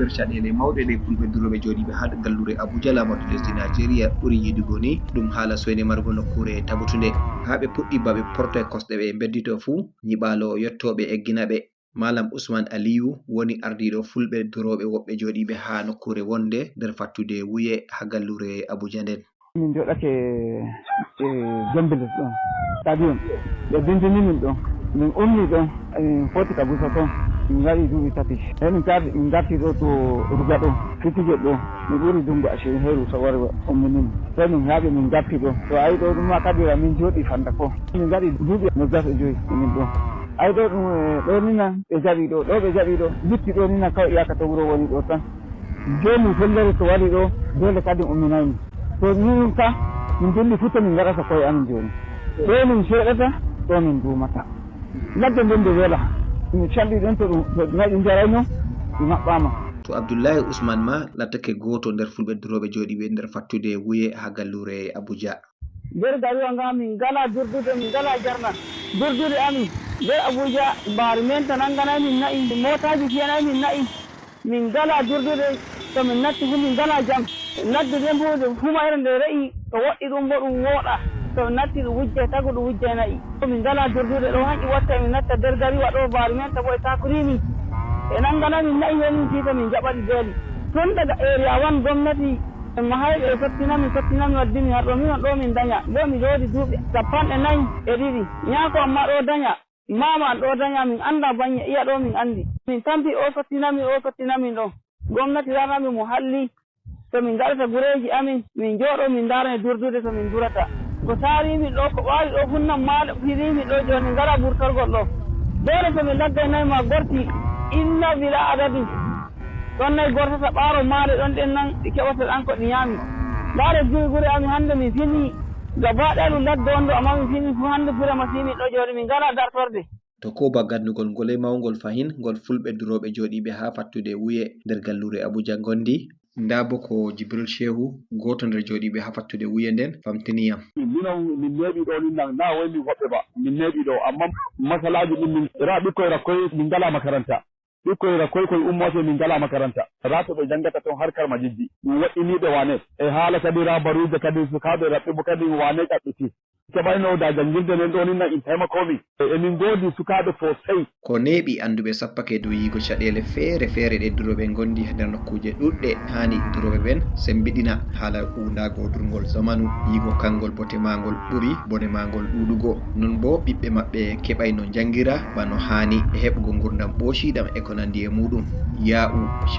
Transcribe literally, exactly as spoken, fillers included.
Nder caɗeele mawɗe ɗe fulɓe durooɓe jooɗiiɓe haa galluure Abuja, laamordu lesdi Najeriya ɓuri yiɗugo ni ɗum haala soyde margo nokkuure tabutunde. Haa ɓe puɗɗi ba ɓe porto e kosɗe ɓe mbeddito fuu, nyiɓaalo yottooɓe eggina ɓe. Malam Usman Aliyu woni ardiiɗo fulɓe durooɓe woɓɓe jooɗiiɓe haa nokkuure wonde nder fattude Wuye haa galluure Abuja nden. Min joɗake e Gombe ɗon, stadium. Ɓe bindini min ɗon. Min ummi ɗon, min foti ka Busa ton. Min ngaɗi duuɓi tati. He min gar-, min garti ɗo to Ruga ɗo, Fitijel ɗo. Min ɓuri dungu ashirin heeru so wari ummini min. Sai min haaɓi min garti ɗo. To ayi ɗo ɗum ma kadira min joɗi fanda ko. Min ngaɗi duuɓi nogas e joyi min ɗo. Ayi ɗo ɗum, eh, ɗo nina ɓe jaɓi ɗo, ɗo ɓe jaɓi ɗo. Lutti ɗo nina kawai iyaka to wuro woni ɗo tan. Joni fellere to wari ɗo, dole kadi umminaymi. To min ka, min dilli fu to min ngaɗata koye amin joni. Ɗo min seeɗata, ɗo min duumata. Ladde nden nde wela. Min canɗi ɗon to ɗum, to na'i ɗum jarayno, ɗi maɓɓama. To Abdullahi Usman ma lattake gooto nder fulɓe durooɓe jooɗiiɓe nder fattude Wuye haa galluure Abuja. Nder gariwa nga min ngala durdude, min ngala jarnal. Durdude amin nder Abuja, mbaari men ta nanganay min na'i, mootaaji fiyanay min na'i. Min ngala durdude, to min natti fu min ngala jam. Ladde nden bo nde humayre nde re'i, to woɗɗi ɗum bo ɗum wooɗa. To min natti ɗum wujjay tagu, ɗum wujjay na'i. To min ngala durdude ɗo hanƴi watta min natta nder gariwa ɗo, mbaari men ta bo e taakuriini. E nangana min na'i he min tiita min jaɓa ɗi beeli. Tun daga area one gomnati en mahayɓe e sottina min, sottina min waddi min har ɗo min on ɗo min daña. Ɗo mi joodi duuɓi cappanɗe nayi e ɗiɗi. Nyaako amma ɗo daña. Maama an ɗo daña, min annda bannye iya ɗo min anndi. Min tampi o sottina min, o sottina min ɗo. Gomnati rana min mo halli. To min ngaɗata gureeji amin, min njooɗo min ndaarane durdude to min durata. Ko saari min ɗo, ko ɓaari ɗo funnan maale firi min ɗo jooni ngara burtorgol ɗo. Doole to min laggay nayi ma gorti illa bila adadi. Ɗon nayi gortata ɓaaro maale ɗon ɗen nan ɗi keɓata ɗan ko ɗi nyaami. Ndaare gure gure amin hannde min fini gaba ɗaya ɗum ladde on ɗo, amma min fini fu hannde fira masimin ɗo jooni min ngala dartorde. To ko ba gandugol ngole mawngol fahin ngol fulɓe durooɓe jooɗiiɓe haa fattude Wuye nder galluure Abuja ngondi. Ndaa bo ko Jibril Shehu, gooto nder jooɗiiɓe haa fattude Wuye nden, famtini yam. Minon min neeɓi ɗo ni nan, na woy min woɓɓe ba. Min neeɓi ɗo, amma masalaaji ɗin min ra ɓikkoy rakkoy min ngalaa makaranta. Ɓikkoy rakkoy koy ummootee min ngalaa makaranta. Ra to ɓe janngata ton harkar majijji. Ɗum woɗɗiniiɓe waane. E haala kadi ra baruuje kadi sukaaɓe raɓɓe bo kadi waane ɗaɓɓiti. Keɓayno da janngirde nden ɗo ni na in taimako min. E, e min ngoodi sukaaɓe sosai. Ko neeɓi annduɓe sappake dow yiigo caɗeele feere feere ɗe durooɓe ngondi nder nokkuuje ɗuɗɗe. Haani durooɓe ɓen sembiɗina haala uundaago durngol zamanu, yiigo kanngol bote maangol ɓuri bone maangol ɗuuɗugo. Non boo ɓiɓɓe maɓɓe keɓayno njanngira bano haani e heɓugo ngurdam ɓoociɗam e ko nanndi e muuɗum. Yaa'u